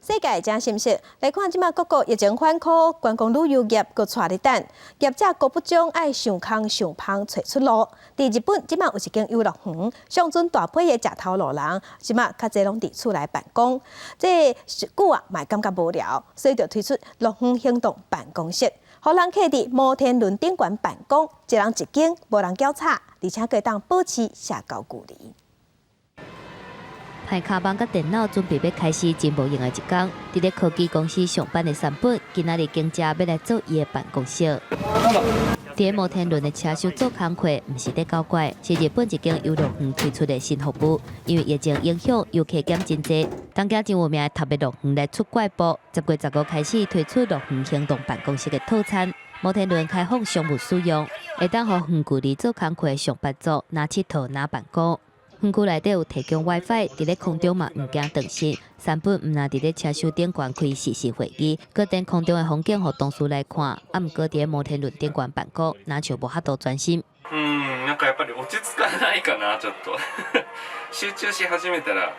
世界真信息，來看這馬各國疫情緩和，觀光旅遊業閣掣咧等，業者高不將愛想空想芳揣出路。佇日本，這馬有一間遊樂園，上陣大批的食頭路人，這馬較濟攏佇厝內辦公，這久啊嘛會感覺無聊，所以就推出樂園行動辦公室，予人客佇摩天輪頂懸辦公，一人一間，無人攪吵，而且閣會當保持社交距離。排跤蠓佮電腦準備欲開始真無閒的一工，佇咧科技公司上班的山本，今仔日經遮欲來做伊的辦公室。佇摩天輪的車廂做工課，毋是咧搞怪，是日本一間遊樂園推出的新服務。因為疫情影響，遊客減真濟，東京真有名的塔的樂園來出怪步，10月15開始推出樂園行動辦公室的套餐。摩天輪開放商務使用，會當予遠距離做工課的上班族若𨑨迌若辦公。園區內底有提供 WiFi，佇咧空中嘛毋驚斷線。山本毋但佇咧車廂頂懸開視訊會議，閣展空中的風景予同事來看。啊，毋過佇咧摩天輪頂懸辦公，若像無法度專心。うん、なんかやっぱり落ち着かないかな、ちょっと。集中し始めたら、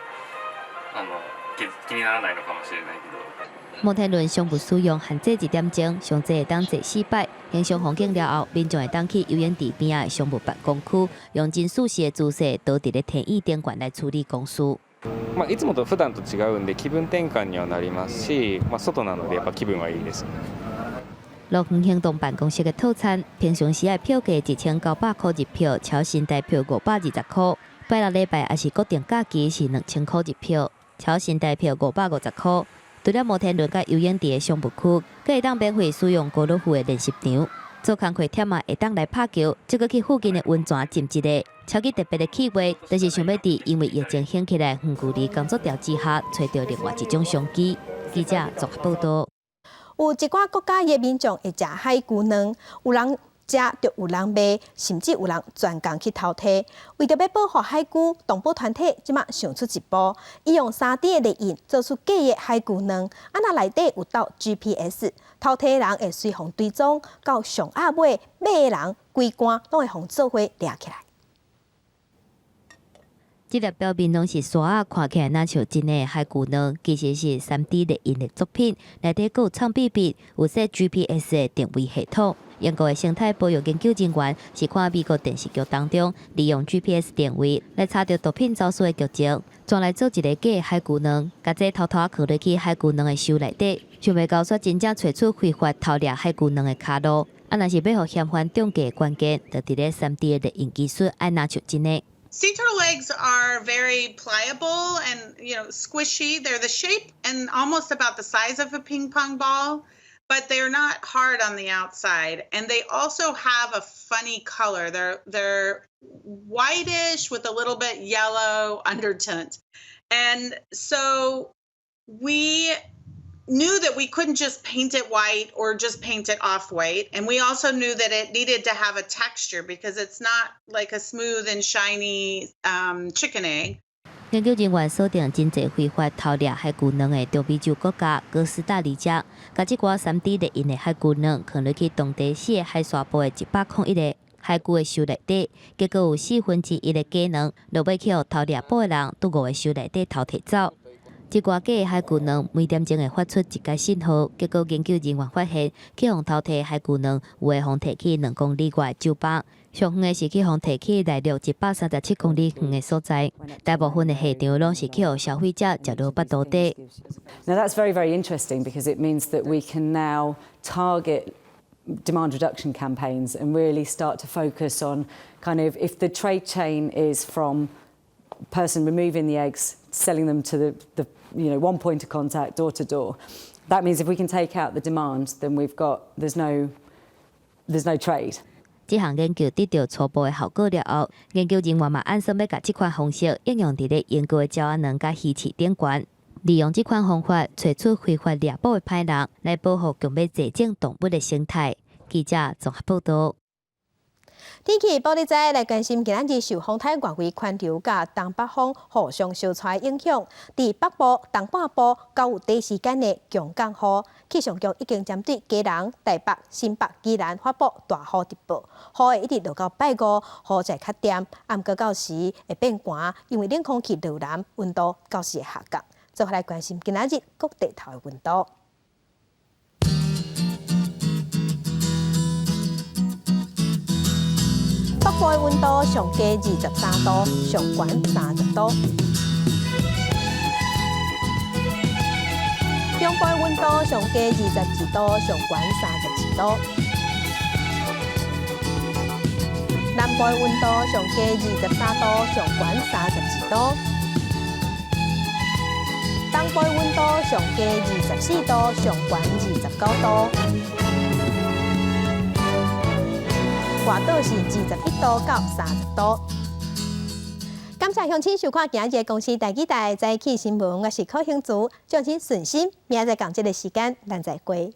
気にならないのかもしれないけど。摩天輪商務使用限制一點鐘，上濟會當坐四擺。欣賞風景了後，民眾會當去游泳池邊仔的商務辦公區，用真舒適的姿勢，倒佇咧天椅頂懸來處理公事。まあ、いつもと普段と違うんで気分転換にはなりますし、まあ、外なのでやっぱ気分はいいです。樂園行動辦公室的套餐，平常時的票價1900箍入票，超新台票520箍。拜六禮拜抑是國定假期是2000箍入票，超新台票550箍。除了摩天輪佮游泳池的商務區，閣會當免費使用高爾夫的練習場。做工課忝啊，會當來拍球，這閣去附近的溫泉浸一下。超級特別的氣氛，就是想欲佇因為疫情興起來遠距離工作潮之下，揣著另外一種商機。記者綜合報導。有一寡國家的民眾會食海龜卵，有人食就有人賣，甚至有人專工去偷提。為著欲保護海龜，動保團體這馬想出一步，伊用3D 的列印做出假的海龜卵，啊若內底有鬥 GPS，偷提的人會隨予追蹤到上下尾買的人，規罐攏會予做伙掠起來。這粒表面攏是沙仔，看起來若像真的海龜卵，其實是3D 列印的作品，內底閣有藏秘密，有設 GPS 的定位系統。英國的生態保育研究人員是看美國電視劇當中，利用 GPS 定位來查著毒品走私的劇情，轉來做一个假的海龜卵，共這偷偷囥入去海龜卵的箱內底，想袂到煞真正揣出非法偷掠海龜卵的跤路。啊，若是欲予嫌犯中計的關鍵，就佇咧3D 的列印技術愛若像真的。 Sea turtle eggs are very pliable and squishy. They're the shape and almost about the size of a ping pong ball, but they're not hard on the outside. And they also have a funny color. They're whitish with a little bit yellow undertint. And so we knew that we couldn't just paint it white or just paint it off white. And we also knew that it needed to have a texture because it's not like a smooth and shiny chicken egg. 研究人員鎖定真濟非法偷掠海龜卵的中美洲國家哥斯達黎加，共這寡3D 列印的海龜卵囥入去當地四个海沙埔的101个海龜的箱內底，結果有1/4的假卵，落尾去予偷掠捕的人佇五个箱內底偷提走。這寡假的海龜卵每點鐘會發出一个信號，結果研究人員發現，去予偷提海龜卵有的予提去2公里外的酒吧，上遠的是去予提去內陸137公里遠的所在。大部分的下場攏是去予消費者食落腹肚底。 Now that's very, very interesting because it means that we can now target demand reduction campaigns and really start to focus on kind of if the trade chain is from Person removing the eggs, selling them to the one point of contact, door to door. That means if we can take out the demand, then we've got there's no trade. 這項研究得到初步的效果了後，研究人員嘛按算欲共這款方式應用佇咧英國的鳥仔卵佮魚翅頂懸，利用這款方法揣出非法獵捕的歹人，來保護強欲絕種動物的生態。記者綜合報導。天氣報你知，來關心今仔日受風台外圍環流佮東北風互相相帶影響，佇北部、東半部較有短時間的強降雨。氣象局已經針對基隆、台北、新北、宜蘭發布大雨特報，雨會一直落到拜五，雨才會較恬。毋過到時會變寒，因為冷空氣落南，溫度到時會下降。做伙來關心今仔日各地頭的溫度。北部的溫度上低23度，上懸30度。中部的溫度上低22度，上懸32度。南部的溫度上低23度，上懸32度。東部的溫度上低24度，上懸29度。外島是21度到30度。感謝鄉親收看今日公視台語台早起新聞，我是柯興竹，祝您順心，明仔載仝這个時間，咱再會。